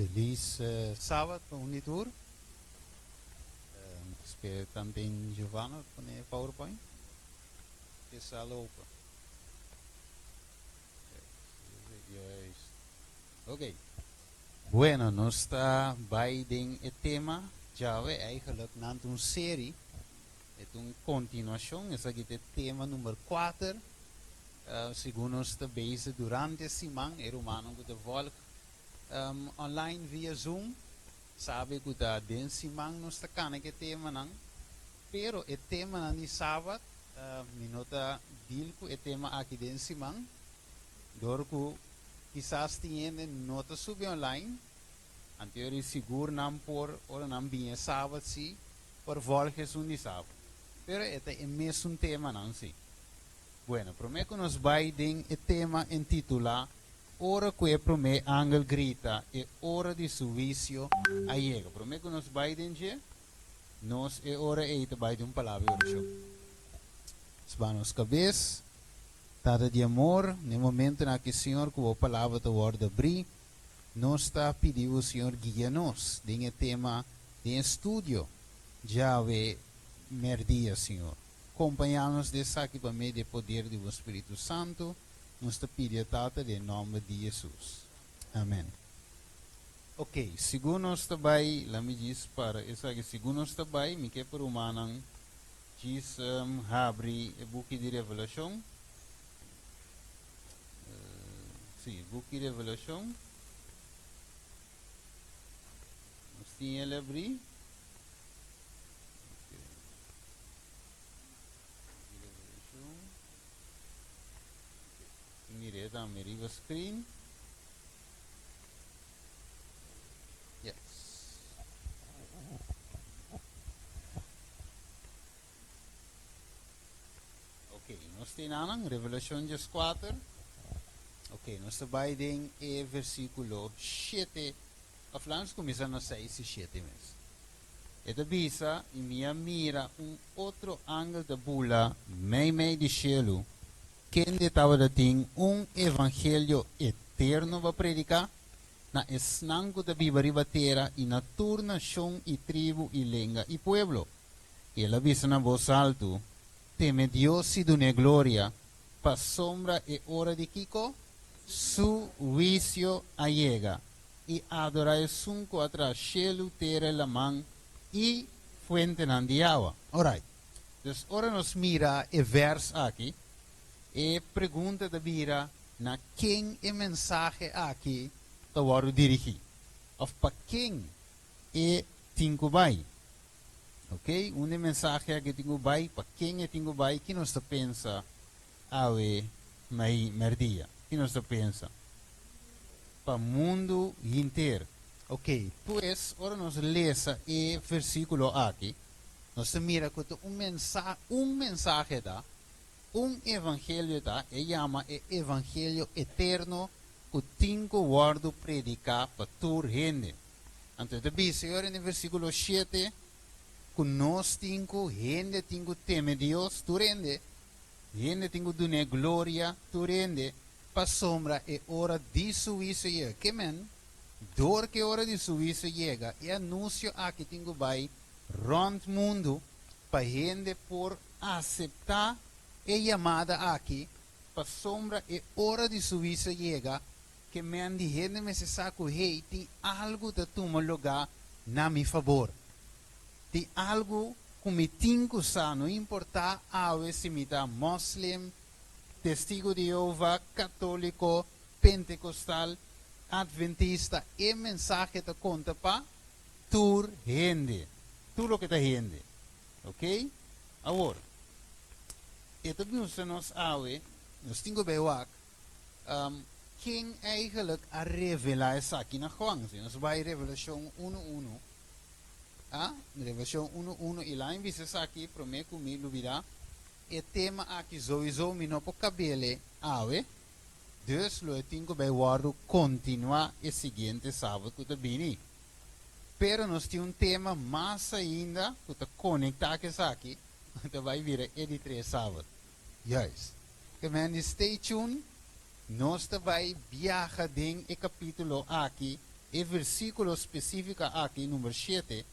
Felis Sabat pa un di tur. Spera tanten Giovanna pone e PowerPoint. E sala open. Juist. Ok. Bueno, nos ta bai den e tema djawe. Eigenlijk nan ta un serie. E ta un continuacion. Esaki ta e tema number 4. Segun nos ta bezig durante e siman, e rumannan ku ta volg online via Zoom sabi ku ta den siman nos ta kana ku e temanan, pero e temanan di Sabat mi no ta deal ku e tema aki den siman, dor ku kisas tin hende no ta subi online, anto yori sigur nan por ora nan bini e Sabat si por volg esun di Sabat, pero e ta e mesun temanan si. Bueno, promé ku nos bai den e tema entitulá Ora ku e promé angel grita, e ora di su huisio a yega. Promé ku nos bai den dje, nos e ora ei ta bai den un palabra di orashon. Sba nos kabes, Tata di amor, na e momentonan aki, Señor, ku bo palabra ta wòrdu abrí, nos ta pidi bo, Señor, guia nos den e tema, den e studio djawe mèrdia, Señor. Kompañá nos den esaki pa medio di e poder di bo Spiritu Santu. Nos ta pidi e Tata den nòmber di Hesus. Amen. Ok, segun nos ta bai, la mi djis para esaki, segun nos ta bai, mi ke pa rumannan djis habri e buki di Revelashon. Sí, buki Revelashon. Nos tin el abrí. Ok. Buki Revelashon. Mire tambe riba screen. Yes. Ok, nos tin anan, Revelashon 14. Ok, nos ta bai den e versíkulo 7. Of laat nos kuminsá na 6 i 7 mes. E ta bisa, I mi a mira un otro angel ta bula meimei di shelu, kende tabata tin un evangelio eterno pa prediká na esnan ku ta biba riba tera i na tur nashon i tribu i lenga i pueblo. I el a bisa na bos altu, Teme Dios i dun'é gloria, pasobra e ora di kiko? Su huisio a yega. I adorá esun ku a traha shelu, tera, laman i fuentenan di awa. Orait. Dus ora nos mira e vèrs aki, e pregunta ta bira, na ken e mensahe aki ta wòrdu dirigí? Òf pa ken e tin ku bai? Ok, unda e mensahe aki tin ku bai? Pa ken e tin ku bai? Ki nos ta pensa awe mei mèrdia? Ki nos ta pensa? Pa mundu hinter. Ok, pues ora nos lesa e versíkulo aki, nos ta mira ku ta un mensa un mensahe ta, un evangelio ta, e yama e evangelio eterno ku tin ku wòrdu prediká pa tur hende. Anto e ta bisa e ora den versíkulo shete ku nos tin ku, hende tin ku teme Dios, tur hende, hende tin ku dun'é gloria, tur hende, pasobra e ora di su huisio yega. Ke men? Dor ku e ora di su huisio yega, e anunsio aki tin ku bai rònt mundu pa hende por aseptá e yamada aki, pasobra e ora di su huisio yega. Ke men di hende mester sa ku hey tin algu ta tuma lugá na mi fabor. Tin algu ku mi tin ku sa, no importá awe si mi ta moslim, Testigu di Jehová, katóliko, pentekostal, adventista, e mensahe ta konta pa tur hende, tur loke ta hende. Oké? Awor, e ta mustra nos awe, nos tin ku bai wak ken eigenlijk a revelá esaki na Juan. Si nos bai Revelashon unu unu, a, Revelashon unu unu, i lain bisa esaki promé ku mi lubidá, E tema aki souiso mi no por kabele awe, dus lo e tin ku bai wòrdu kontinuá e siguiente sabat ku ta bini. Pero nos tin un tema mas ainda ku ta konektá ku esaki, ku ta bai bira e di tres sabat. Juist. Ke men di stay tuned, nos ta bai biaha den e kapítulo aki. E versíkulo spesífiko aki, number 7,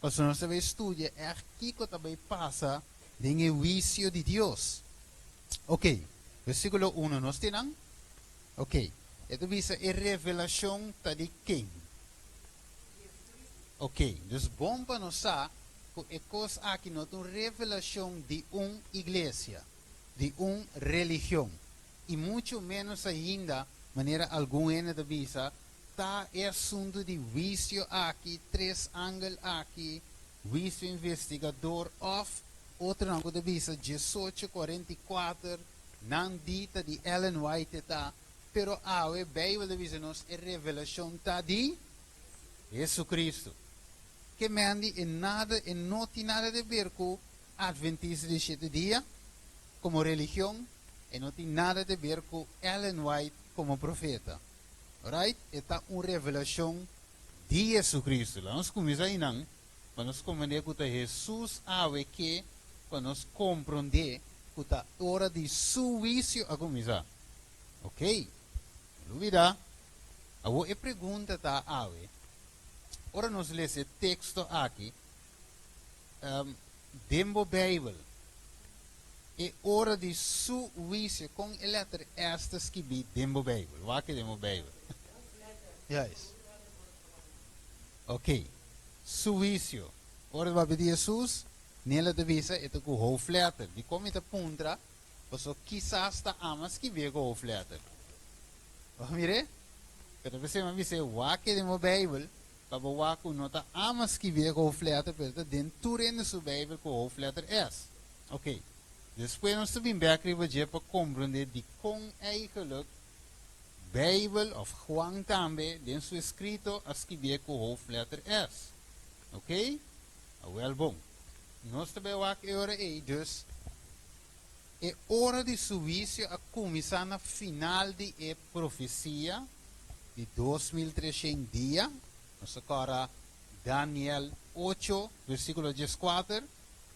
pasobra nos ta bai studia ègt kiko ta bai pasa den e huisio di Dios. Ok, versíkulo 1 nos tin nan? Ok, e ta bisa e revelashon ta di ken? Ok, dus bon pa nos sa ku e kos aki no ta un revelashon di un iglesia, di un religion, i muchu ménos ainda, manera algun hende ta bisa, ta e asuntu di huisio aki, tres angel aki, huisio investigador òf otronan ku ta bisa 1844, nan di ta di Ellen White ta, pero awe Beibel ta bisa nos e revelashon ta di Jesucristo. Ke men di e nada e no tin nada di ber ku Adventista di Shete Dia komo religion, e no tin nada di ber ku Ellen White komo profeta. Right? E ta un revelashon di Jesucristo. Laga nos kuminsá einan pa nos komprendé ku ta Hesus awe ke pa nos komprondé ku ta ora di su huisio a kuminsá. Ok, no lubidá. Awor e pregunta ta awe, ora nos lesa e teksto aki den bo Beibel, e ora di su huisio, kon e lèter S ta skibí den bo Beibel? Wak den bo Beibel. Juist. Ok, su huisio. Ora ta papia di Hesus, Nela ta bisa e ta ku hoofdletter. Dikon mi ta puntra? Pasobra kisas ta ama skibié ku hoofdletter. Bo a mir'é? Pero p'esei mi a bis'é, wak e den bo Beibel, pa bo wak ku no ta ama skibié ku hoofdletter, pero ta den tur hende su Beibel ku hoofdletter S. Ok. Despues nos ta bin bèk riba dje pa komprondé dikon eigenlijk Beibel, òf Juan tambe, den su eskrito a skibié ku hoofdletter S. Ok? Awèl bon. Nos ta bai wak e ora ei, dus e ora di su huisio a kuminsá na final di e profesia di 2300 dia. Nos ta kòrda Daniel 8, versíkulo 14,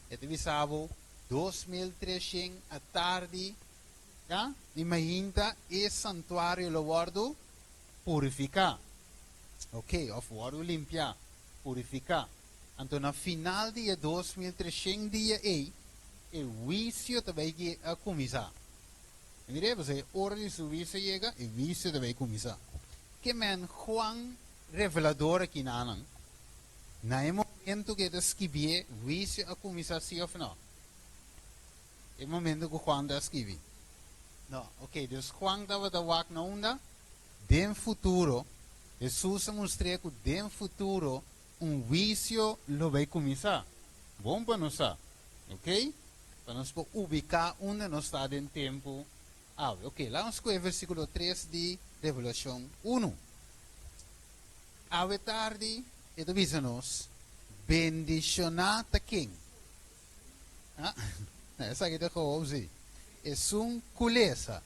e ta bisa bo 2300 atardi, ya, di mainta e santuario lo wòrdu purifiká. Ok, òf wòrdu limpiá, purifiká. Anto na final di e 2300 dia ei, e huisio ta bai a kuminsá. Mir'é, pasobra e ora di su huisio yega, e huisio ta bai kuminsá. Ke men Juan Revelador aki nanan, na e momento ku e ta skibié, huisio a kuminsá sí òf nò? E momento ku Juan ta skibi? No. Oke, dus Juan tabata wak na unda? Den futuro. Hesus a mustr'é ku den futuro un huisio lo bai kuminsá. Bon pa nos sa, ok? Pa nos por ubiká unda nos ta den tempu awe. Ok, laga nos skohe versíkulo 3 di Revelashon 1. Awe tardi e ta bisa nos, Bendishoná ta ken? Ah, esaki ta gewoon sí. Esun ku lesa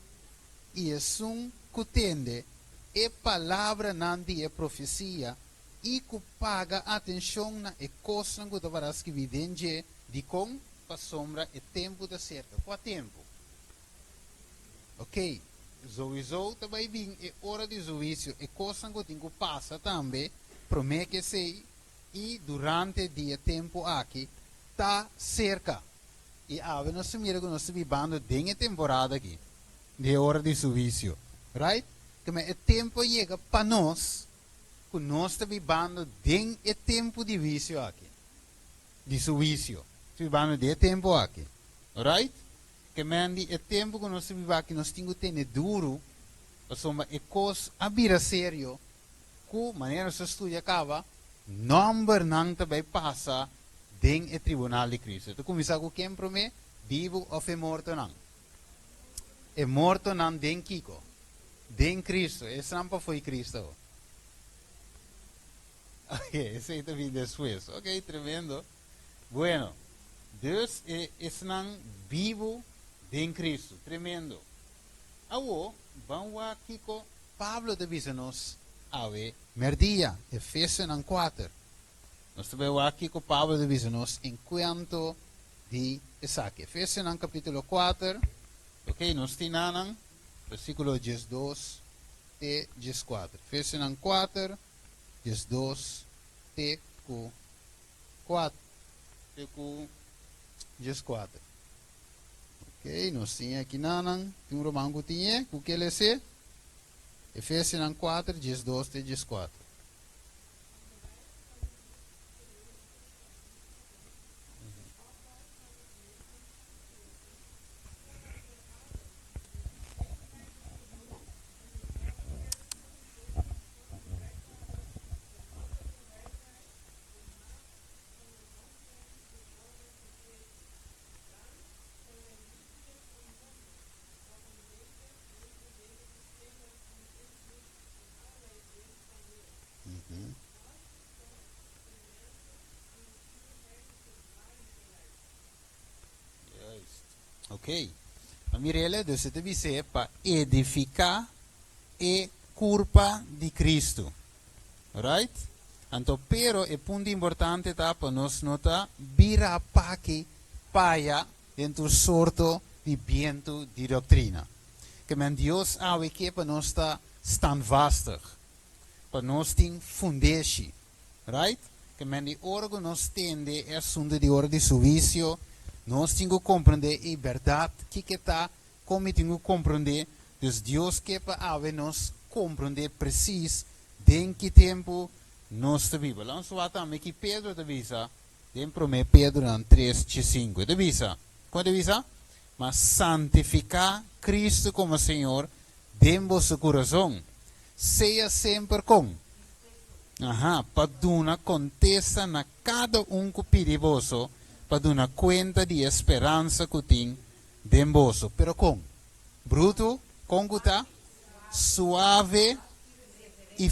i esun ku tende e palabranan di e profesia i ku paga atenshon na e kosnan ku ta para skibí den dje, dikon? Pasobra e tempu ta serka. Kua tempu? Oké, souiso ta bai bin e ora di huisio, e kosnan ku tin ku pasa tambe promé ku esei i durante di e tempu aki ta serka. I awe nos ta mira ku nos ta bibando den e temporada aki di e ora di su huisio. Right? Keme e tempu a yega pa nos ku nos ta bibando den e tempu di huisio aki, di su huisio. Nos ta bibando den e tempu aki. Right? Kemen di e tempu ku nos ta biba aki nos tin ku tene duru pasobra e kos a bira serio ku manera nos a studia kaba, nòmbernan ta bai pasa den e tribunal di Cristo. Ta kuminsá ku ken promé? Bibu òf e mortonan? E mortonan den kiko? Den Cristo. Esnan pa fo'i Cristo. Ok, esei ta bin despues. Ok, tremendo. Bueno, dus e esnan bibu den Cristo. Tremendo. Awo, ban wak kiko Pablo ta bisa nos awe merdia, Efesionan 4. Nos ta bai wak kiko Pablo ta bisa nos en kuanto di esaki. Efesionan kapítulo 4, ok, nos tin nanan, versíkulo 12 te 14. Efesionan 4, 12 te ku 4, te ku 14. Ok, nos tin aki nanan, tin un ruman ku tin e, ku ke lese? Efesionan 4, 12 te 14. Juist. Ok. Ma mirele, dus e ta bis'é pa edifiká e kurpa di Kristu. Right? Anto, pero e punto importante ta pa nos no ta bira paki paya den tur sorto di bientu di doktrina. Ke men Dios awe ke pa nos ta standvastig, pa nos tin fundeshi. Right? Ke men di ora ku nos tende e asuntu di ora di su huisio, nos tin ku komprendé e bèrdat kiko ta, kon mi tin ku komprendé. Dus Dios ke pa awe nos komprendé presis den ki tempu nos ta biba. Laat nos wak tambe ki Pedro ta bisa den Promé Pedronan tres chi sinku. E ta bisa, kon e ta bisa? Ma santifiká Kristu komo Señor den boso kurason. Sea semper kon? Aha, pa duna kontesta na kada un ku pidi boso pa duna kuenta di e speransa ku tin den boso. Pero kon? Brutu, kon ku ta? Suave i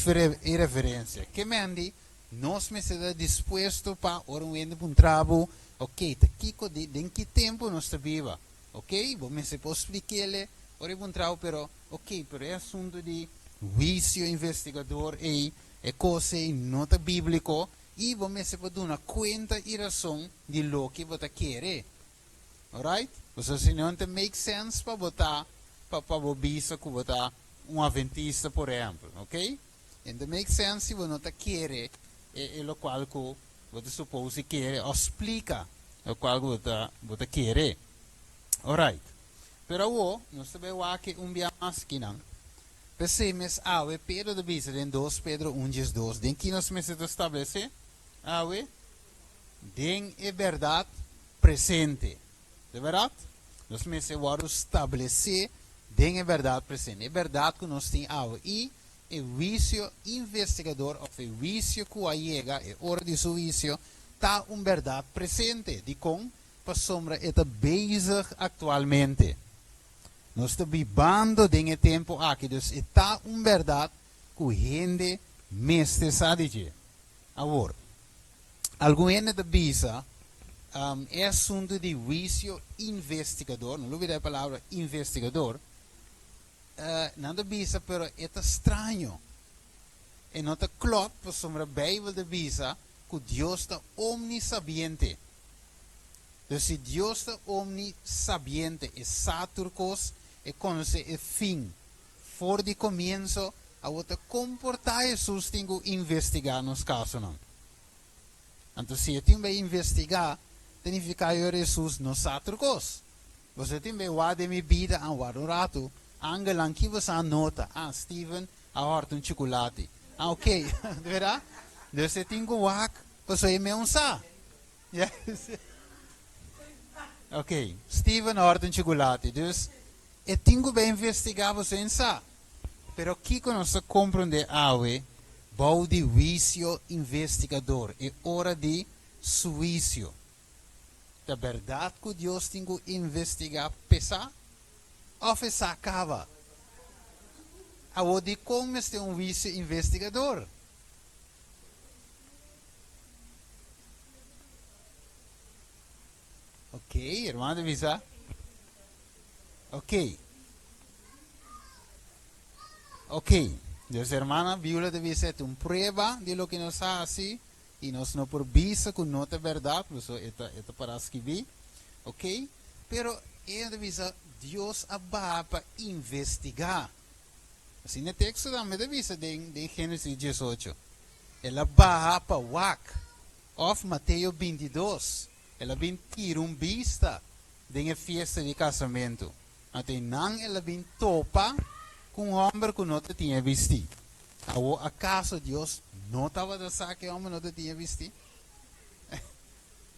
reverensia. Ke men di nos mester ta dispuesto pa ora un hende puntra bo, Ok, ta kiko di, den ki tempu nos ta biba? Ok, bo mester por splik'ele ora e puntra bo, pero Ok, pero e asuntu di huisio investigador ei, e kos ei no ta bíbliko i bo mester por duna kuenta i rason di loke bo ta kere. Alright? Pasobra si no ta make sense pa bo ta, pa pa bo bisa ku bo ta un aventista por ehèmpel. Ok? E no ta make sense si bo no ta kere e e lokual ku bo ta supose di kere òf splika lokual ku bo ta bo ta kere. Alright. Pero awo, nos ta bai wak e un bia mas kinan. P'esei mes awe Pedro ta bisa den dos Pedro un 12, den ki nos mester ta stablesé awe? Den e bèrdat presente. Ta bèrdat? Nos mester wòrdu stablesé den e bèrdat presente, e bèrdat ku nos tin awe. I e huisio investigador òf e huisio ku a yega, e ora di su huisio, ta un bèrdat presente. Dikon? Pasobra e ta bezig aktualmente. Nos ta bibando den e tempu aki, dus e ta un bèrdat ku hende mester sa di dje. Awor, algun hende ta bisa, e asuntu di huisio investigador, no lubida e palabra investigador, nan ta bisa pero e ta straño, e no ta klòp pasobra Beibel ta bisa ku Dios ta omnisabiente. Dus si Dios ta omnisabiente, e sa tur kos, e konosé e fin for di komienso, awor ta komportá Hesus tin ku investigá nos kasonan? Anto si e tin bai investigá, ta nifiká yo Hesus no sa tur kos. Boso tin bai wak den mi bida, an wak un ratu, angelnan ki boso a nota? Ah, Steven a hòrta un chukulati. Ah, okey, di bèrdat? Dus e tin ku wak pasobra e meun sa. Yes. Ok, Steven hòrta un chukulati. Dus e tin ku bai investigá boso en sa. Pero kiko nos ta komprondé awe bou di huisio investigador, e ora di su huisio? Ta bèrdat ku Dios tin ku investigá p'e sa? Òf e sa kaba? Awor dikon mester un huisio investigador? Ok, hermano ta bisa. Ok. Ok. Dus hermana Biblia ta bisa e ta un prueba di loke nos hasi i nos no por bisa ku no ta bèrdat, pasobra e ta e ta pará skibí. Ok. Pero e ta bisa Dios a baha pa investigá. Asina e teksto tambe ta bisa den den Génesis 18. El a baha pa wak. Òf Mateo 22, el a bin tira un bista den e fiesta di kasamentu. Anto einan el a bin topa ku un hòmber ku no ta tin e bistí. Awor, akaso Dios no tabata sa ku e hòmber no ta tin e bistí?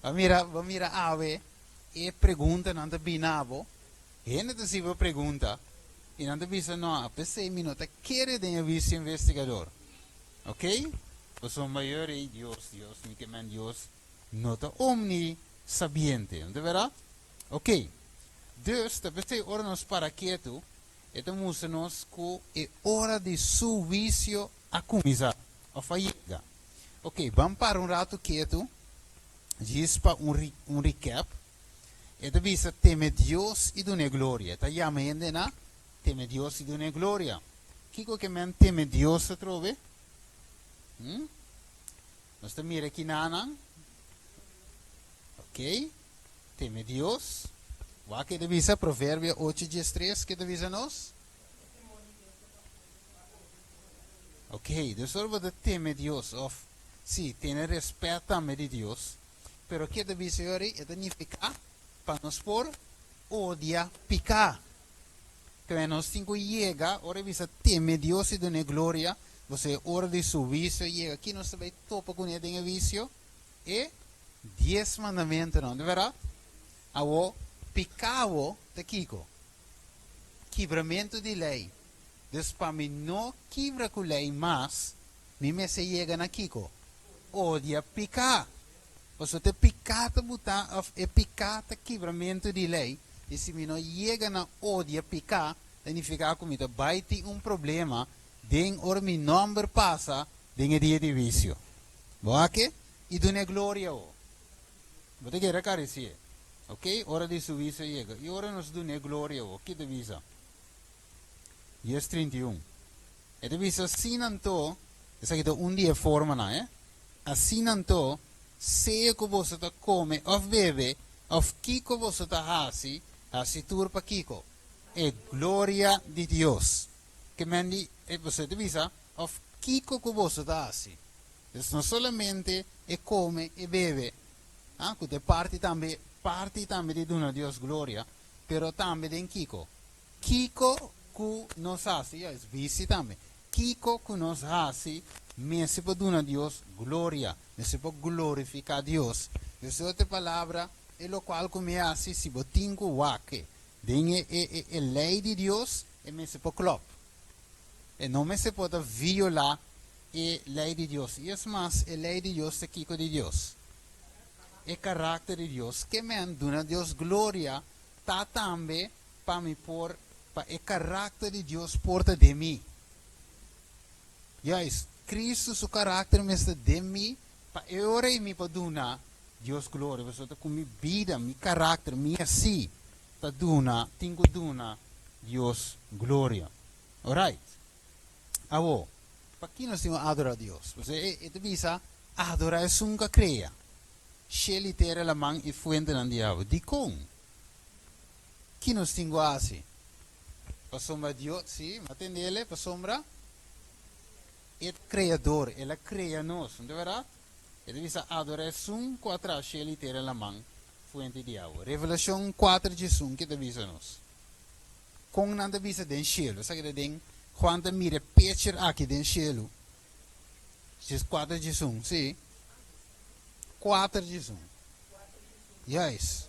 Bo mira, bo mira awe e preguntanan ta bini na bo. Hende ta siba pregunta i nan ta bisa, No, apesei mi no ta kere den e huisio investigador. Ok? Pasobra mayor ei Dios, Dios, mi ke men Dios no ta omnisabiente, no ta berdad? Ok. Dus, ta p'esei ora nos para ketu, e ta mustra nos ku e ora di su huisio a kuminsá òf a yega. Ok, ban para un ratu ketu, djis pa un un recap. E ta bisa teme Dios i dun'é gloria. E ta yama hende na teme Dios i dun'é gloria. Kiko ke men teme Dios atrobe? Hm? Nos ta mira kinanan. Ok. Teme Dios. Wak e ta bisa Proverbio ocho diestres ke ta bisa nos? Ok, dus ora bo ta teme Dios of si tene respet tambe di Dios, pero ke ta bisa yori e ta nifiká pa nos por odia piká. Kende nos tin ku yega ora e bisa teme Dios i dun'é gloria, bo sa e ora di su huisio yega. Ki nos ta bai topa kuné den e huisio? E dies mandamentunan, di bèrdat? Awor, piká awor ta kiko? Kibramentu di lei. Dus pa mi no kibra ku lei mas, mi mester yega na kiko? Odia piká. Pasobra ta e piká ta butá òf e piká ta kibramentu di lei, i si mi no yega na odia piká, ta nifiká ku mi ta bai tin un problema den ora mi nòmber pasa den e dia di huisio. Bo a ke? I dun'é gloria o. Bo ta kere karisié. Oke, ora di su huisio yega. I ora nos dun'é gloria o, ki ta bisa? Dies 31. E ta bisa, Asina anto, esaki ta un di e formanan, eh? Asina anto, sea ku boso ta kome òf bebe, òf kiko boso ta hasi, hasi tur pa kiko? E gloria di Dios. Ke men di, e boso ta bisa, òf kiko ku boso ta hasi. Dus no solamente e kome, e bebe, ah, ku ta e parti tambe, parti tambe di duna Dios gloria, pero tambe den kiko? Kiko ku nos hasi, ya, es bisti tambe. Kiko ku nos hasi mester por duna Dios gloria, mester por glorifiká Dios. Dus den otro palabra, e lokual ku mi hasi, si bo tin ku wak den e e e lei di Dios, e mester por klòp. E no mester por ta violá e lei di Dios. I es mas, e lei di Dios ta kiko di Dios? E karakter di Dios. Ke men duna Dios gloria ta tambe pa mi por, pa e karakter di Dios por ta den mi. Juist, Cristo su karakter mester den mi pa e ora ei mi por duna Dios gloria, pasobra ta ku mi bida, mi karakter, mi así ta duna, tin ku duna Dios gloria. Alright. Awor, pakí nos tin ku adorá Dios? Pasobra e ta bisa, Adorá esun ku a krea shel i tera, laman i fuentenan di awa. Dikon? Ki nos tin ku hasi? Pasobra Dios, sí, mi a tende el, pasobra e ta Kreador, el a krea nos, no ta bèrdat? E ta bisa adorá esun ku a traha shelu i tera, laman, fuente di awa. Revelashon kuater djesun ke ta bisa nos? Kon nan ta bisa den shelu? Esaki ta den Juan ta mira e pecher aki den shelu. Djes kuater djesun, sí. Kuater djesun. Juist.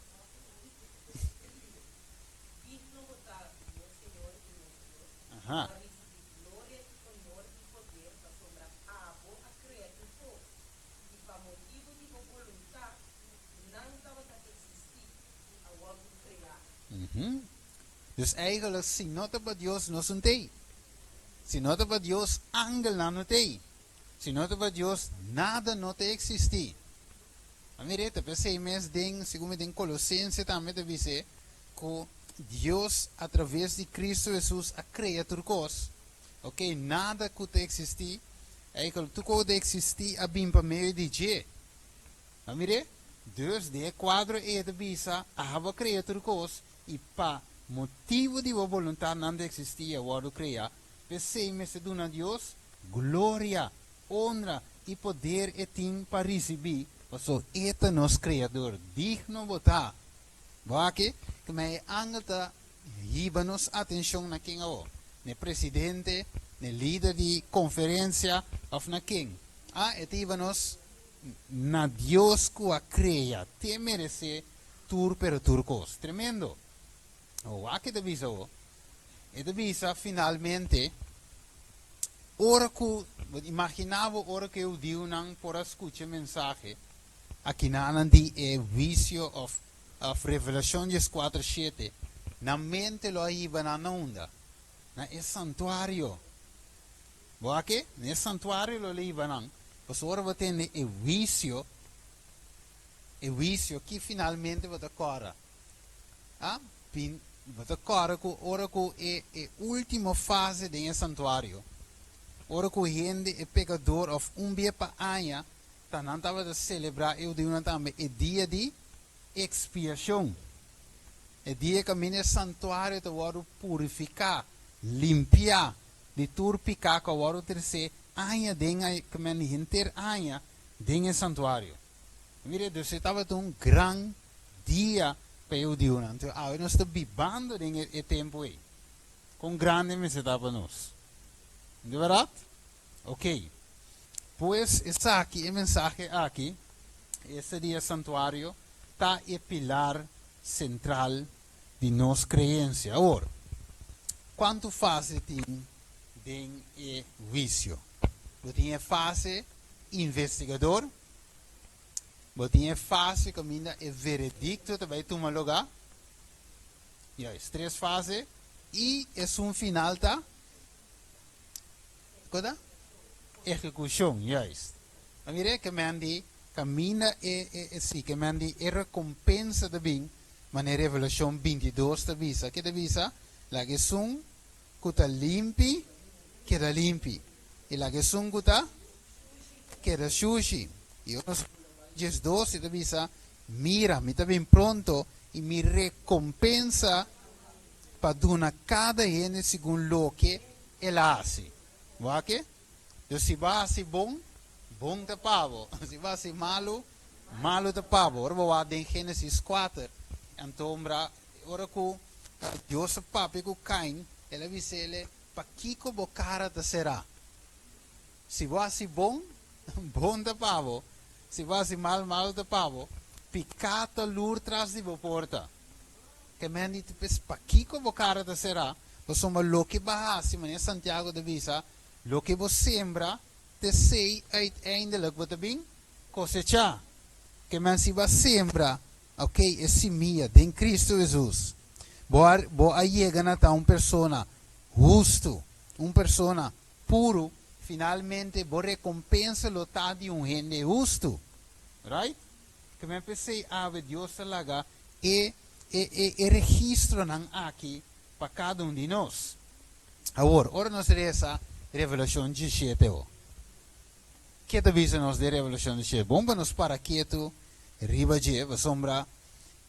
Digno bo ta, nos Señor i nos Dios, Aha. pa risibí gloria i honor i poder pasobra abo a krea tur kos, i pa motibu di bo boluntat nan tabata eksistí i a wòrdu kreá. Mhm. Dus eigenlijk si no ta pa Dios nos no t'ei. Si no ta pa Dios angelnan no t'ei. Si no ta pa Dios nada no ta eksistí. A mira, ta p'esei mes den, segun mi den Kolosense tambe ta bis'é ku Dios a traves di Kristu Hesus a krea tur kos. Oke, nada ku ta eksistí, eikel tur kos ku ta eksistí a bin pa medio di dje. A mir'é? Dus den e kuadro ei e ta bisa, Abo a krea tur kos, i pa motibu di bo boluntat nan ta eksistí i a wòrdu kreá. P'esei mester duna Dios gloria, honra. i poder e tin pa risibí, paso e ta nos Kreador. Digno bo ta. Bo aki ku mi e angel ta hiba nos atenshon na ken awo? N'e presidente, n'e lider di konferensia òf na ken? A E ta hiba nos na Dios ku a krea. Te meresé tur pero tur kos. Tremendo! Wak e ta bisa awo. E ta bisa finalmente, ora ku, bo imaginá bo ora ku e hudiunan por a skucha e mensahe akinanan di e huisio òf òf Revelashon dieskuater shete, nan mente lo a hiba nan na unda? Na e santuario. Bo a ke? Na e santuario lo a hiba nan. Pasobra ora bo tende e huisio, e huisio ki finalmente bo ta kòrda? A bin, bo ta kòrda ku ora ku e e último fase den e santuario, ora ku hende, e pekador òf un bia pa aña, ta nan tabata selebrá e hudiunan tambe e dia di ekspiashon, e dia kaminda e santuario ta wòrdu purifiká, limpiá di tur piká ku a wòrdu tresé aña den kaminda henter aña den e santuario. Mira, dus e tabata un gran dia pa e hudiunan. Anto awe nos ta bibando den e tempu ei. Kon grandi mester ta pa nos? Di bèrdat? Oké. Pues esaki, e mensahe aki, esta di e santuario, ta e pilar sentral di nos kreensia. Awor, kuantu fase tin den e huisio? Bo tin e fase investigador, bo tin e fase kaminda e veredikto ta bai tuma lugá, juist, tres fase, i esun final ta Kiko ta? Ehekushon, juist. A mira e kemen di kaminda e e e si kemen di e rekompensa ta bin, manera Revelashon bintidos ta bisa. Ke ta bisa? Laga esun ku ta limpi keda limpi, i laga esun ku ta keda shushi. I ora nos diesdos e ta bisa, Mira, mi ta bin pronto, i mi rekompensa pa duna kada hende segun loke el a hasi. Wak? Dus si bo a hasi bon, bon ta pa bo. Si bo a hasi malu, malu ta pa bo. Ora bo wak den Génesis kuater, anto mira ora ku Dios a papia ku Kain, el a bisa el, Pakiko bo kara ta será? Si bo hasi bon, bon ta pa bo. Si bo hasi mal, malu ta pa bo. Piká ta lur tras di bo porta. Ke men di, Pues pakiko bo kara ta será? Pasobra loke bo a hasi, manera Santiago ta bisa, loke bo sembra, t'esei uiteindelijk bo ta bin kosechá. Ke men si bo a sembra, ok, e simia den Cristo Hesus, bo a bo a yega na ta un persona hustu, un persona puru, finalmente bo rekompensa lo ta di un hende hustu. Right? Ke men p'esei awe Dios ta laga e e e e registronan aki pa kada un di nos. Awor, ora nos resa Revelashon diesshete o, ke ta bisa nos den Revelashon diesshete? Bon pa nos para ketu riba dje, pasobra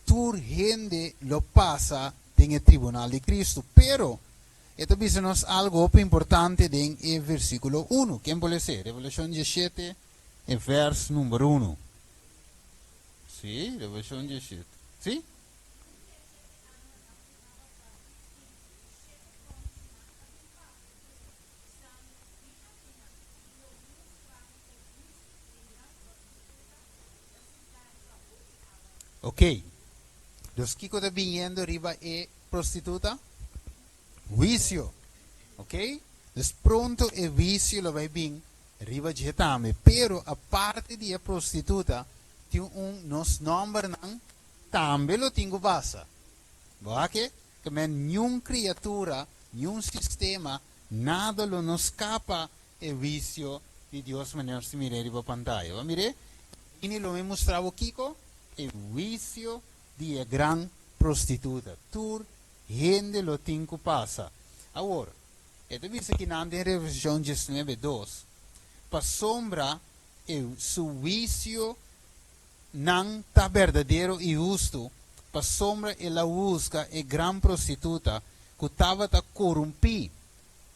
tur hende lo pasa den e tribunal di Kristu. Pero, e ta bisa nos algu hopi importante den e versíkulo unu. Ken por les'é? Revelashon diesshete, e vèrs number unu. Sí, Revelashon diesshete. Sí? Ok. Dus kiko ta biniendo riba e prostituta? Huisio. Ok? Dus pronto e huisio lo bai bin riba dje tambe. Pero aparte di e prostituta, tin un nos nòmbernan tambe lo tin ku pasa. Bo a ke? Ke men niun kriatura, niun sistema, nada lo no skapa e huisio di Dios manera nos ta mir'é riba pantaya. Bo a mir'é? Bini lo mi mustra bo kiko? E huisio di e gran prostituta. Tur hende lo tin ku pasa. Awor, e ta bisa kinan den Revelashon diesnuebe dos, Pasobra e su huisio nan ta berdadero i hustu, pasobra el a husga e gran prostituta ku tabata korumpí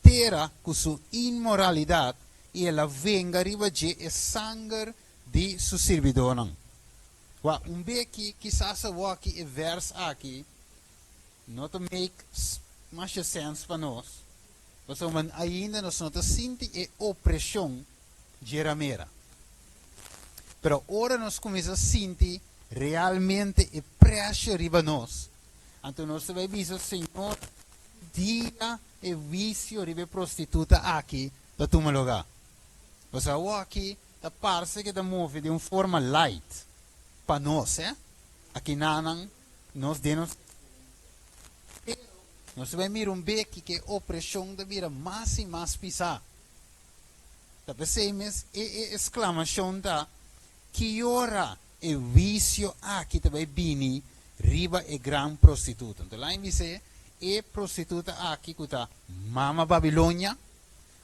tera ku su inmoralidat. I el a venga riba dje e sanger di su sirbidónan. Wak, un beki kisas awor aki e vers aki no ta make masha sens pa nos, pasobra ainda nos no ta sinti e opreshon dje ramera. Pero ora nos kuminsá sinti realmente e pressure riba nos, anto nos ta bai bisa, Señor, ki dia e huisio riba e prostituta aki ta tuma lugá? Pasobra awor aki ta parse ke ta move den un forma light pa nos, eh. Akinanan nos den nos pero nos ta bai mira un beki ke e opreshon ta bira mas i mas pisá. Ta p'esei mes e e esklamashon ta, Ki ora e huisio aki ta bai bini riba e gran prostituta? Anto lain bis'é, E prostituta aki ku ta Mama Babilonia,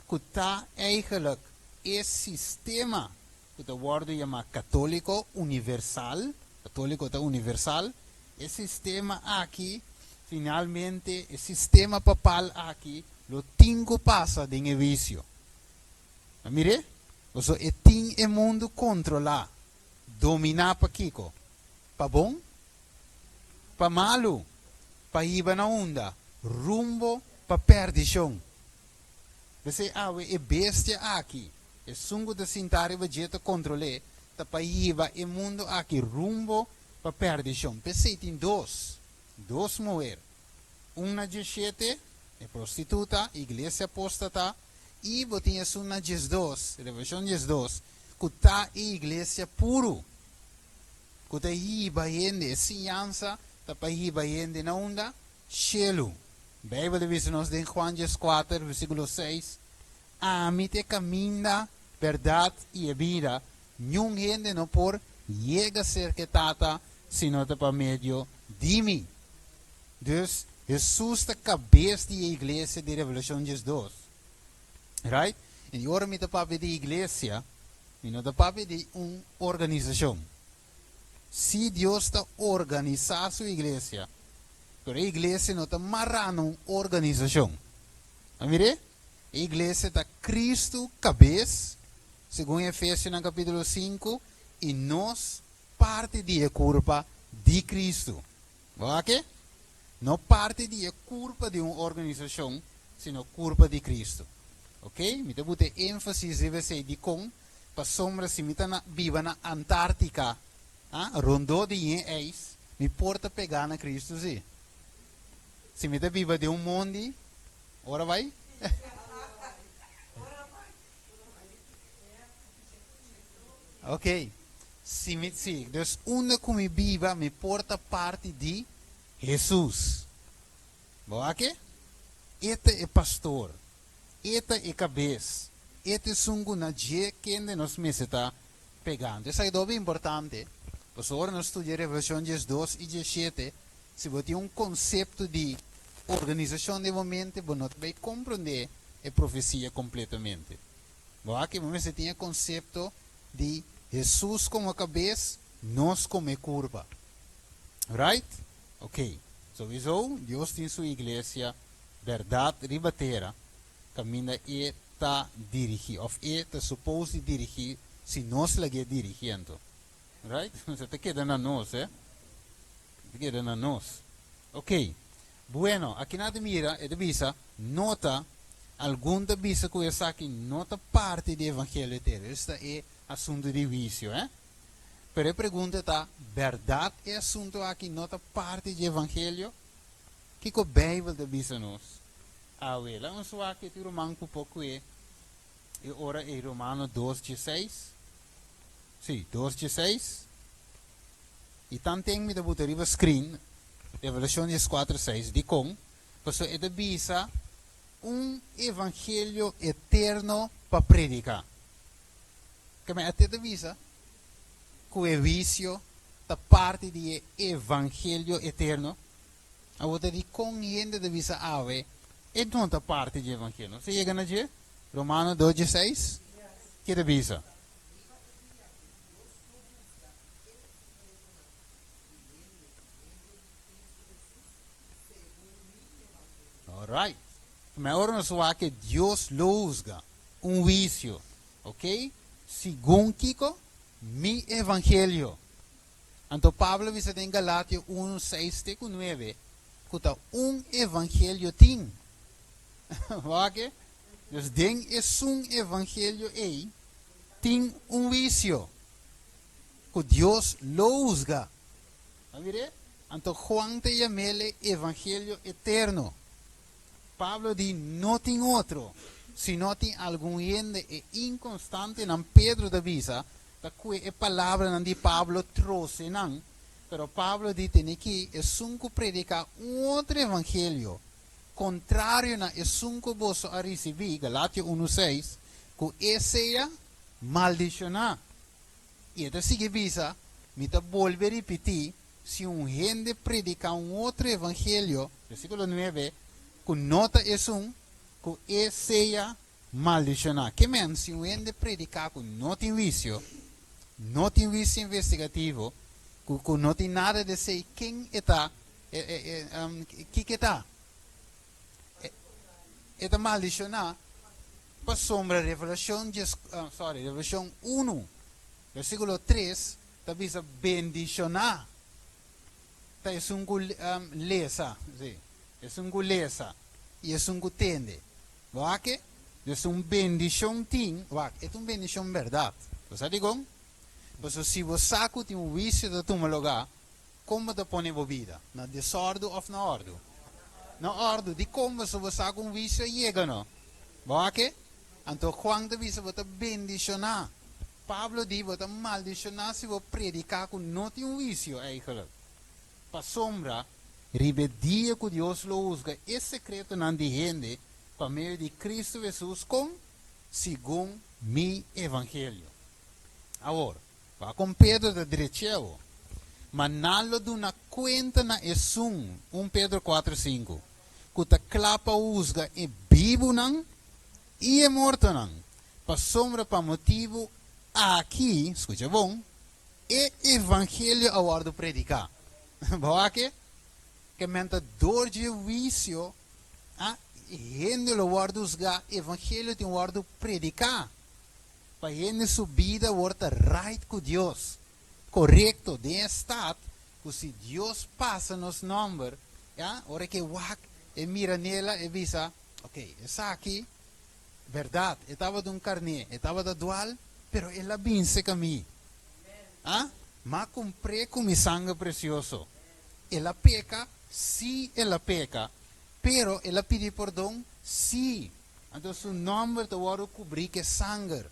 ku ta eigenlijk e sistema ku ta wòrdu yamá katóliko universal, katóliko ta universal, e sistema aki finalmente, e sistema papal aki lo tin ku pasa den e huisio. A mir'é? Pasobra e tin e mundu kontrolá, dominá pa kiko? Pa bon? Pa malu? Pa hiba na unda? Rumbo pa pèrdishon. P'esei awe e bestia aki, esun ku ta sintá riba dje ta kontrol'é, ta pa hiba e mundu aki rumbo pa pèrdishon. P'esei tin dos, dos muher, un na djeshete, e prostituta, iglesia apóstata, i bo tin esun na 12, Revelashon 12, ku ta e iglesia puru, ku ta hiba hende, e siñansa ta pa hiba hende na unda? Shelu. Beibel ta bisa nos den Juan 14, versíkulo 6, Ami ta e kaminda, bèrdat i e bida, niun hende no por yega serka e Tata si no ta pa medio di mi. Dus, Hesus ta kabes di e iglesia di Revelashon 12. Right? I ora mi ta papia di iglesia, mi no ta papia di un organisashon. Sí, Dios ta organisá su iglesia, pero e iglesia no ta mará na un organisashon. A mir'é? E iglesia ta Kristu kabes, segun Efesionan kapítulo 5, i nos parti di e kurpa di Kristu. Bo wak e? No parti di e kurpa di un organisashon, sino kurpa di Kristu. Oké? Mi ta buta e énfasis riba esei. Dikon? Pasobra si mi ta na biba na Antártika, a, rondó di yen ijs, mi por ta pegá na Kristu sí. Si mi ta biba den un mondi, ora bai? Ok, si mi, sí, dus unda ku mi biba mi por ta parti di Hesus. Bo wak e? E ta e pastor. E ta e kabes. E ta esun ku na dje kende nos mester ta pegando. Esaki ta hopi importante, pasobra ora nos studia Revelashon 12 i 17, si bo tin un konsepto di organisashon den bo mente, bo no ta bai komprondé e profesia kompletamente. Bo aki bo mester tin e konsepto di Hesus komo kabes, nos komo e kurpa. Right? Ok. Souiso, Dios tin su iglesia bèrdat riba tera kaminda e ta dirigí òf e ta supos di dirigí si nos lag'é dirigí anto. Right? Esei ta keda na nos, eh. Ta keda na nos. Ok. Bueno, aki nan ta mira, e ta bisa, nota, algun ta bisa ku esaki no ta parti di evangelio eterno. Esta e asuntu di huisio, eh. Pero e pregunta ta, bèrdat e asuntu aki no ta parti di evangelio? Kiko Beibel ta bisa nos? Awe, laga nos wak e ruman ku por kue e ora ei Romano 2 dieseis. Sí, 2 dieseis. I tanten mi ta buta riba screen Revelashon 14 seis. Dikon? Pasobra e ta bisa un evangelio eterno pa prediká. Keme ate ta bisa ku e huisio ta parti di e evangelio eterno? Awor ta di kon hende ta bisa awe e no ta parti dje evangelio? Nos ta yega na dje? Romano 2 dieseis? Ke ta bisa? Alright. Ma ora nos wak ke Dios lo husga, un huisio. Ok? Segun kiko? Mi evangelio. Anto Pablo a bisa den Galatio 1, 6 te ku 9 ku ta un evangelio tin. Wak? Dus den esun evangelio ei tin un huisio ku Dios lo husga. A mir'é? Anto Juan ta yam'el e evangelio eterno. Pablo di no tin otro, si no tin algun hende e inkonstantenan Pedro ta bisa ta kue e palabranan di Pablo trose nan, pero Pablo di tene ki esun ku prediká un otro evangelio kontrario na esun ku boso a risibí, Galatio unu seis, ku e sea maldishoná. I e ta sigui bisa, Mi ta bolbe ripití, si un hende prediká un otro evangelio, versíkulo nuebe, ku no ta esun, ku e sea maldishoná. Ke men, si un hende prediká ku no tin huisio, no tin huisio investigativo, ku ku no tin nada di esei, ken e ta? E, e, e, kiko e ta? E, e ta maldishoná pasobra Revelashon dies, sorry, Revelashon unu, versíkulo tres, ta bisa bendishoná ta esun ku lesa, sí, esun ku lesa i esun ku tende. Wak e? Dus un bendishon tin, wak, e ta un bendishon bèrdat. Bo sa dikon? Pasobra si bo sa ku tin un huisio ta tuma lugá, kon bo ta pone bo bida? Na desòrdu òf na òrdu? Na òrdu. Dikon? Pasobra bo sa ku un huisio a yega, no? Bo wak e? Anto Juan ta bisa bo ta bendishoná. Pablo di, Bo ta maldishoná si bo prediká ku no tin huisio eigenlijk. Pasobra riba e dia ku Dios lo husga e sekretonan di hende pa medio di Kristu Hesus kon? Segun mi evangelio. Awor, wak kon Pedro ta drech'é awor. Ma nan lo duna kuenta na esun, un Pedro kuater sinku, ku ta kla pa husga e bibunan i e mortonan, pasobra pa motibu aki, skucha bon, e evangelio a wòrdu prediká. Bo wak e? Ke men ta dor dje huisio, a, hende lo wòrdu husgá, evangelio tin wòrdu prediká, pa hende su bida wòrdu ta right ku Dios, korekto, den e stat ku si Dios pasa nos nòmber, ya, ora ke wak e mira nela e bisa, Ok, esaki, berdad, e tabata un carné, e tabata dual, pero el a binse ca mi. Ah? M'a cumpr'é cu mi sanger precioso. El a peca? Sí, el a peca. Pero el a pidi pordon? Sí. Anto su nomber ta wordo cubrí cu e sanger.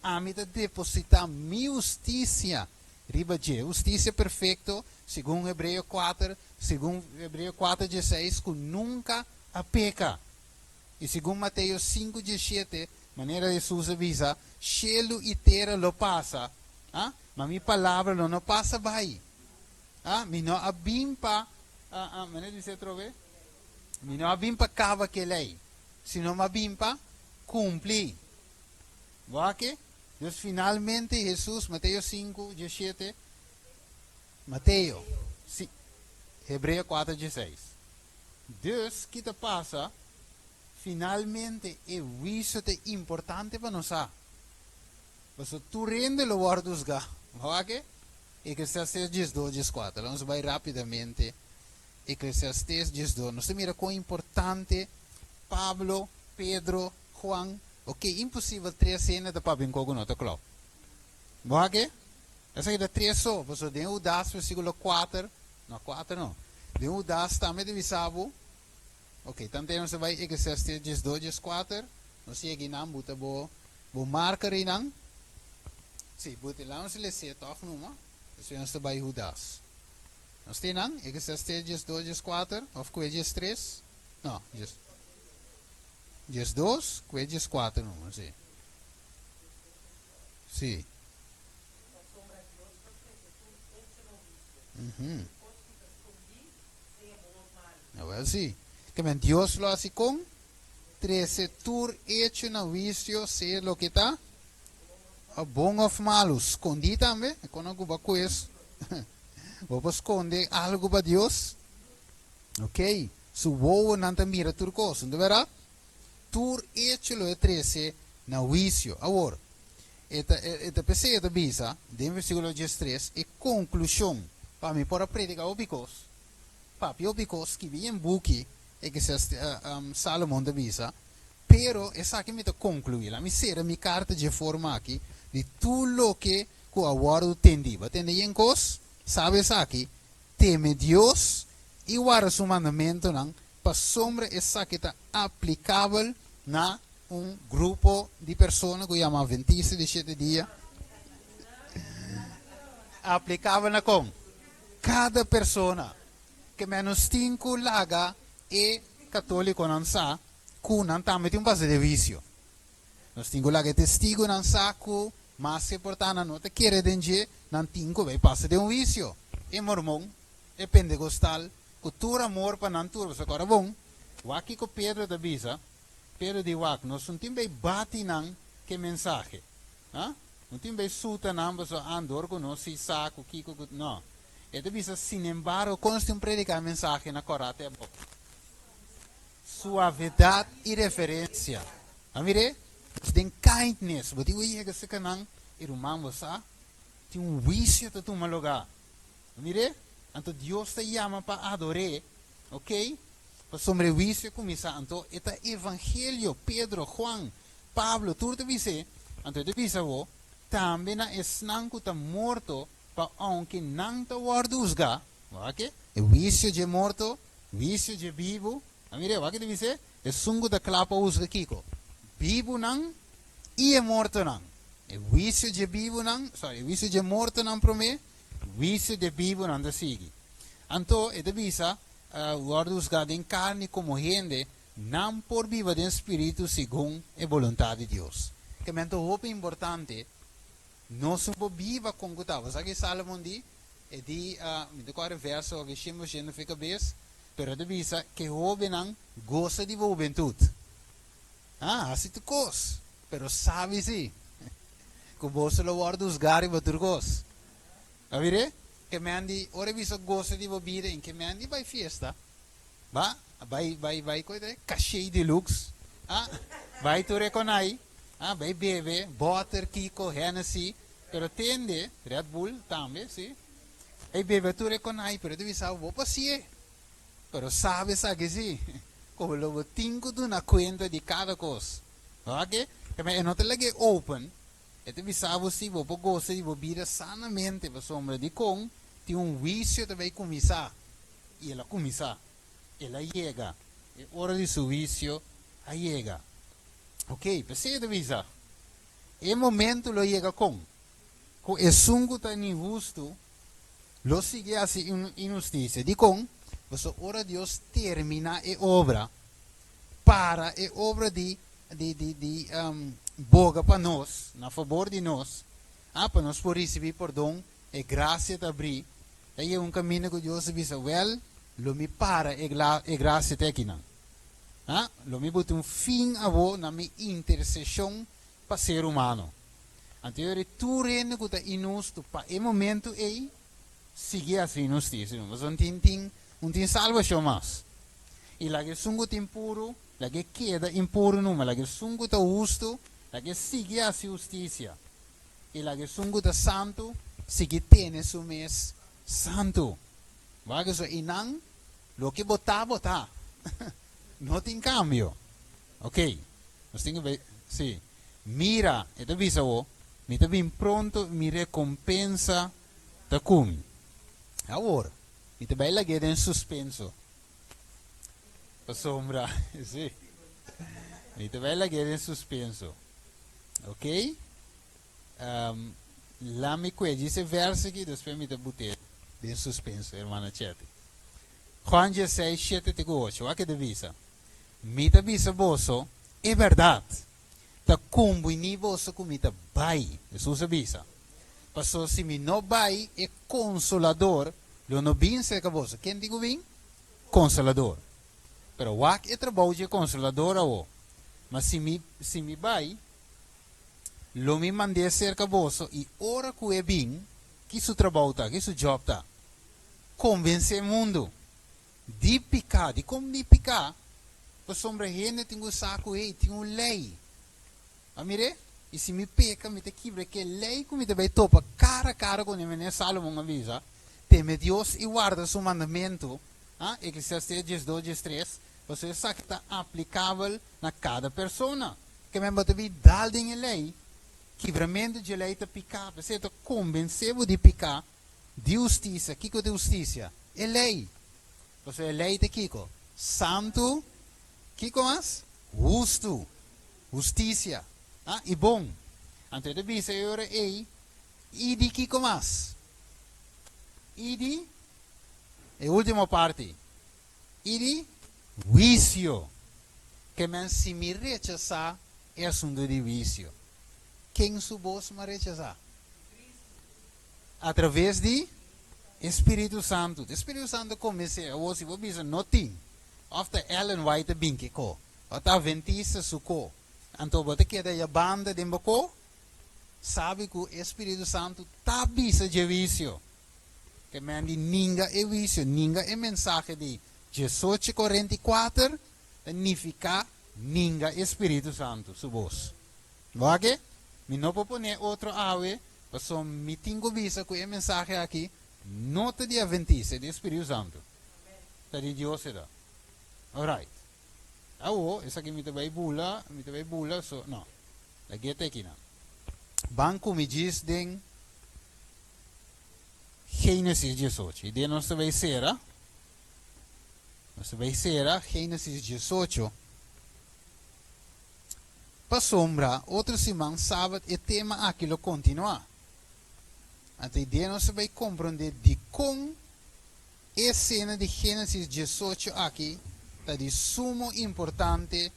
Ami ta depositá mi husticia riba dje, husticia perfecto, segun Hebreo cuater, segun Hebreo cuater dieseis, cu nunca a peka. I segun Mateo sinku diesshete, manera Hesus a bisa, Shelu i tera lo pasa, a, ma mi palabra lo no pasa bai. A, mi no a bin pa, a, a, manera di bisa atrobe? Mi no a bin pa kaba ku e lei, sino mi a bin pa kumpli. Wak? Dus finalmente Hesus, Mateo sinku diesshete, Mateo, si, Hebreo kuater diesseis. Dus, ki ta pasa? Finalmente, e huisio ta importante pa nos sa. Pasobra tur hende lo wòrdu husgá. Bo wak e? Eclesiastes diesdos, dieskuater. Laga nos bai rápidamente. Eclesiastes diesdos. Nos ta mira kon importante Pablo, Pedro, Juan. Ok, imposibel tres hende ta papia un kos ku no ta klòp. Bo wak e? Esaki ta tres so, pasobra den Hudas versíkulo kuater, no kuater no, den Hudas tambe ta bisa bo, ok, tanten nos ta bai Eclesiastes diesdos, dieskuater, nos yega einan, bo ta bo bo marker einan, si, bo ta laga nos les'é tòg numa, despues nos ta bai Hudas. Nos ta einan, Eclesiastes diesdos, dieskuater, òf kue diestres? No, dies, diesdos, kue dieskuater numa, si. Sí. Pasobra Dios lo trese tur echo na huisio, tur kos ku ta skondí, sea bon òf malu. Awel sí. Ke men Dios lo hasi kon? Trese tur echo na huisio, sea loke ta bon òf malu. Skondí tambe. E kon a guba ku es? Bo por skonde algu pa Dios? Ok. Su wowonan ta mira tur kos, no ta bèrdat? Tur echo lo e trese na huisio. Awor. E ta, e ta p'esei e ta bisa den versíkulo 13, e konklushon, pa mi por a prediká hopi kos, papia hopi kos, skibi en buki, e ke Salomon ta bisa, pero esaki mi ta konkluí, la mi sera mi karta dje forma aki, di tur loke ku a wòrdu tendí. Bo a tende yen kos? Sabe esaki, teme Dios i warda su mandamentunan, pasobra esaki ta aplikabel na un grupo di persona ku yama Adventista di Shete Dia. Aplikabel na kon? Kada persona. Ke menos tin ku laga e katólikonan sa ku nan tambe tin un base de wisio. Nos tin ku laga e testigunan sa ku maske por ta nan no ta kere den dje, nan tin ku bai pasa den un wisio. E mormon, e pentekostal, ku tur amor pa nan tur, pasobra kòrda bon, wak kiko Pedro ta bisa, Pedro di wak, nos no tin bai bati nan ku e mensahe. Ha? No tin bai suta nan pasobra andor ku nos si sa ku kiko ku. No. E ta bisa, sinembargo, kon nos tin prediká e mensahe na kòrda te abou? Suavedat i reverensia. A mir'é? Nos den kindness. Bo tin ku yega serka nan i ruman bo sa tin un huisio ta tuma lugá. A mir'é? Anto Dios ta yama pa ador'é, ok? Pasobra e huisio a kuminsá. Anto e ta evangelio, Pedro, Juan, Pablo, tur ta bis'é. Anto e ta bisa bo, tambe na esnan ku ta morto, pa ounke nan ta wòrdu husgá, Wak e huisio dje morto, huisio dje bibu. A mira, wak e ta bis'é, esun ku ta kla pa husga kiko? Bibunan i e mortonan. E huisio dje bibunan, sorry, e huisio dje mortonan promé, huisio dje bibunan ta sigui. Anto e ta bisa, wòrdu husgá den karni komo hende, nan por biba den spiritu segun e boluntat di Dios. Ke men ta hopi importante. Nos no por biba kon ku ta. Bo sa ke Salomon di? E di, mi ta kòrda e verso aki 100% for e kabes, pero e ta bisa ke hóbennan gosa di bo hubentut. Ha, hasi tur kos, pero sabi si ku boso lo wòrdu husgá riba tur kos. A mir'é? Ke men di, ora e bisa gosa di bo bida, en ke men di bai fiesta, ba, bai, bai, bai, koe ta e? Kashei deluxe, ha, bai tur e konai. Ah, bay bebe, boter, kiko, Hennessy, pero tende, Red Bull tambe, si. Bay bebe tur e konai, pero e ta bisa bo pasie. Pero sabe esaki si, ku lo bo tin ku duna kuenta di kada kos. Oke? E no ta lag'é open, e ta bisa bo si bo por gosa di bo bida sanamente, pasobra dikon tin un huisio ta bay kuminsá, i el a kuminsá. El a yega. E ora di su huisio a yega. Ok, p'esei e ta bisa, E momento lo yega kon ku esun ku ta inhustu lo sigui hasi inhustisia. Dikon? Pasobra ora Dios terminá e obra, para e obra di di di di boga pa nos, na fabor di nos, ah, pa nos por risibí pordon, e grasia ta abrí, ta yega un kaminda ku Dios ta bisa, Wèl, lo mi para e e grasia te akinan. Ah, lo mi buta un fin awor na mi interseshon pa ser humano. Anto yo di tur hende ku ta inhustu pa e momentu ei, sigui hasi inhustisia. Pasobra un tin tin un tin salbashon mas. I laga esun ku ta impuru, laga e keda impuru numa. Laga esun ku ta hustu, laga e sigui hasi hustisia. I laga esun ku ta santu, sigui tene su mes santu. Wak esei, i nan Loke bo ta, bo ta. No tin kambio. Ok. Nos tin ku bai. Sí. Mira, e ta bisa bo, mi ta bin pronto i mi rekompensa ta ku mi. Awor, mi ta bai lag'é den suspenso. Pasobra, sí. Mi ta bai lag'é den suspenso. Ok. Um, la mi kue djis e verso aki, despues mi ta but'é den suspenso, hermana Chetty. Juan 16, 7 te ku 8, wak e ta bisa, Mi ta bisa boso e bèrdat, ta kumbiní boso ku mi ta bai, Hesus a bisa, paso si mi no bai, e Konsolador lo no bin serka boso. Ken tin ku bin? Konsolador. Pero wak e trabou dje Konsolador awo. Ma si mi, si mi bai, Lo mi mand'é serka boso i ora ku e bin, ki su trabou ta, ki su jòb ta? Konvensé mundu di piká. Dikon di piká? Pasobra hende tin ku sa ku, hey, tin un lei. A mir'é? I si mi peka, mi ta kibra ku e lei ku mi ta bai topa kara kara kuné, manera Salomon a bisa, Teme Dios i warda su mandamentu, a, Eklesiastes 12, 13, pasobra esaki ta aplikabel na kada persona. Ke men bo ta bin dal den e lei, kibramentu dje lei ta piká, p'esei ta kombensé bo di piká di hustisia. Kiko ta hustisia? E lei. Pasobra e lei ta kiko? Santu, kiko mas? Hustu, hustisia, a, i bon. Anto e ta bisa e ora ei, I di kiko mas? I di, e ultimo parti, i di huisio. Ke men si mi rechasá e asuntu di huisio, ken su bos mi a rechasá? Atraves di e Spiritu Santu. E Spiritu Santu a kombensé awor si bo bisa no tin, òf ta Ellen White a bin ke ko, òf ta Adventista su ko, anto bo ta keda ya banda den bo ko, sabi ku e Spiritu Santu ta bisa dje wisio. Ke men di ninga e wisio, ninga e mensahe di 1844, ta nifiká ninga e Spiritu Santu su bos. Bo a ke? Mi no por pone otro awe, pasobra mi tin ku bisa ku e mensahe aki no ta di Adventista, e di e Spiritu Santu. Ta di Dios e ta. Alright. Awo, esaki mi ta bai bula, mi ta bai bula, so, no. Lag'é te akinan. Ban ku mi djis den Génesis 18. I den nos ta bai sera. Nos ta bai sera Génesis 18. Pasobra otro siman sabat e tema aki lo kontinuá. Anto i den nos ta bai komprondé dikon e sena di Génesis 18 aki ta di sumo importante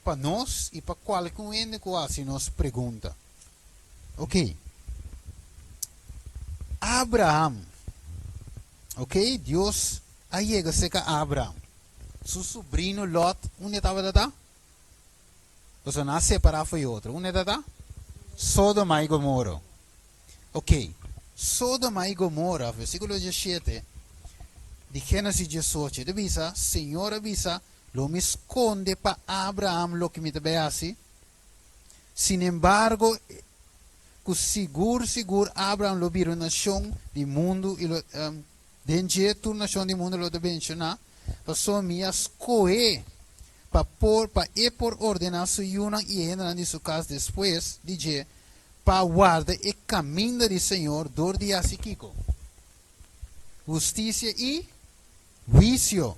pa nos i pa kualke un hende ku hasi nos pregunta. Oké. Abraham. Oké, Dios a yega serka Abraham. Su subrino Lot, unda e tabata ta? Pasobra nan a separá for e otro. Unda e ta ta? Sodoma i Gomorra. Oké, Sodoma i Gomorra, versíkulo 17 di Génesis 18, e ta bisa, Señor a bisa, Lo mi skonde pa Abraham loke mi ta bai hasi. Sinembargo, ku sigur sigur Abraham lo bira un nashon di mundu i lo, den dje tur nashon di mundu lo ta benshoná, pasobra mi a skohé pa por pa e por ordená su yunan i e hendenan di su kas despues di dje pa warda e kaminda di Señor dor di hasi kiko? Hustisia i huisio,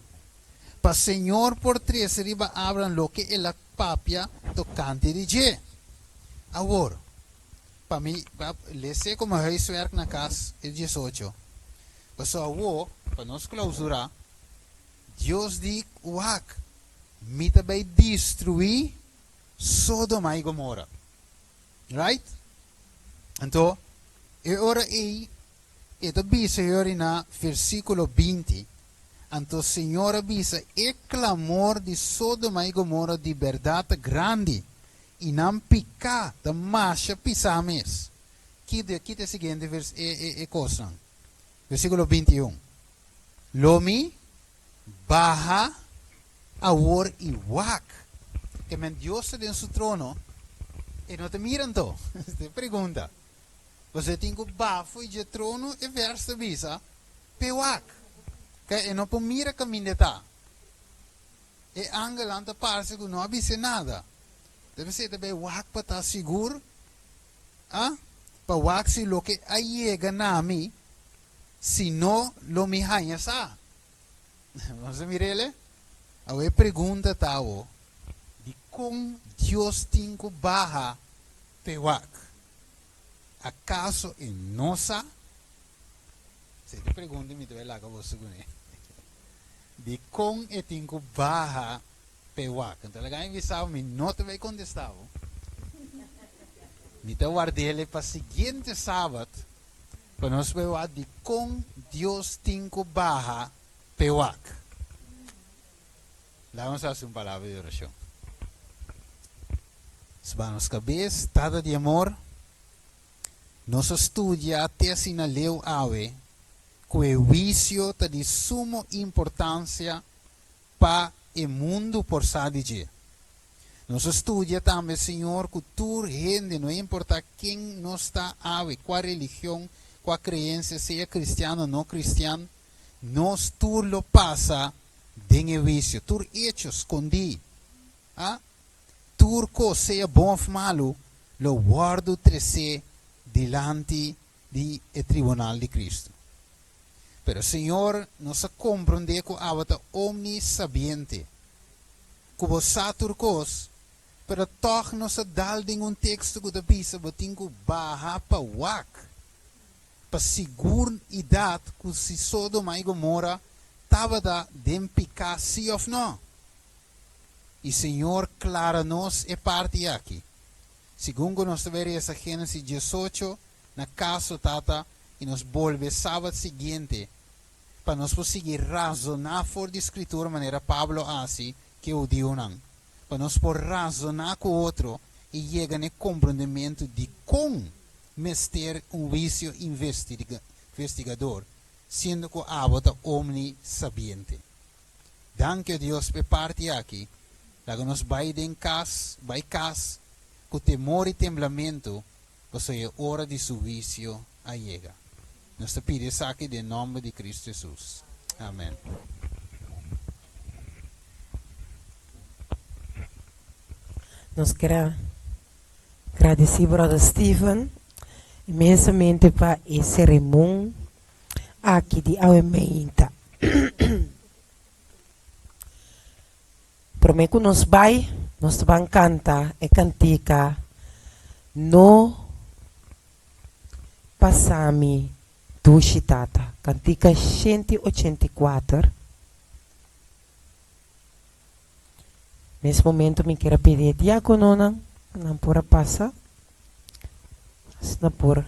pa Señor por trese riba Abraham loke el a papia tokante di dje. Awor, pa mi, pa les'é komo huiswerk na kas e 18. Pasobra awor, pa nos klausurá, Dios di, Wak, mi ta bai destruí Sodoma i Gomora. Right? Anto, e ora ei e ta bisa yori na versíkulo 20, Anto Señor a bisa, E klamor di Sodoma i Gomora di bèrdat ta grandi, i nan piká ta masha pisá mes. Ki ta e siguiente vers, e, e, e kosnan? Versíkulo 21, Lo mi baha awor i wak. Ke men Dios ta den su trono, e no ta mira anto? Ta e pregunta. Pasobra e tin ku baha fo'i dje trono, e vers ta bisa, p'e wak. Ke e no por mira kaminda e ta. E angelnan ta parse ku no a bis'é nada. Debe ser e ta bai wak pa ta sigur, a, pa wak si loke a yega na mi, si no lo mi haña sa. Nos a mir'el? Awe e pregunta ta awo, dikon Dios tin ku baha p'e wak? Akaso e no sa? Esei ta e pregunta mi ta bai laga boso kuné. Dikon e tin ku baha p'e wak? Anto laga mi bisa bo, mi no ta bai kontestá bo. Mi ta ward'el pa siguiente sabat Pa nos por wak dikon Dios tin ku baha p'e wak. Laga nos hasi un palabra di orashon. Sba nos kabes, Tata di amor, nos a studia te asina leu awe ku e huisio ta di sumo importansia pa e mundu por sa di dje. Nos a studia tambe, Señor, ku tur hende, no importá ken nos ta awe, kua religion, kua kreensia, sea kristian o no kristian, nos tur lo pasa den e huisio. Tur echo skondí, a tur kos, sea bon òf malu, lo wòrdu tresé dilanti di e tribunal di Kristu. Pero Señor, nos a komprondé ku abo ta omnisabiente, ku bo sa tur kos, pero tòg nos a dal den un teksto ku ta bisa bo tin ku baha pa wak, pa siguridat ku si Sodoma i Gomora tabata den piká sí òf nò. I Señor klara nos e parti aki. Segun ku nos ta bai resa Génesis diesocho na kaso, Tata, i nos bolbe sabat siguiente pa nos por sigui razoná for di Skritura manera Pablo a hasi ku e hudiunan, pa nos por razoná ku otro i yega na e komprondementu dikon mester un huisio investigador, siendo ku abo ta omnisabiente. Danki, o Dios, p'e parti aki. Laga nos bai den kas, bai kas, ku temor i temblamentu, pasobra e ora di su huisio a yega. Nos ta pidi esaki den nòmber di Kristu Hesus. Amèn. Nos kier a gradisí Brother Steven inmensamente pa e seremon aki di awe meinta. Promé ku nos bai, nos ta ban kanta e kantika No Pasa Mi Dushi Tata, kantika 184. Nes momento mi kier a pidi e diakononan pa nan por a pasa, asina por.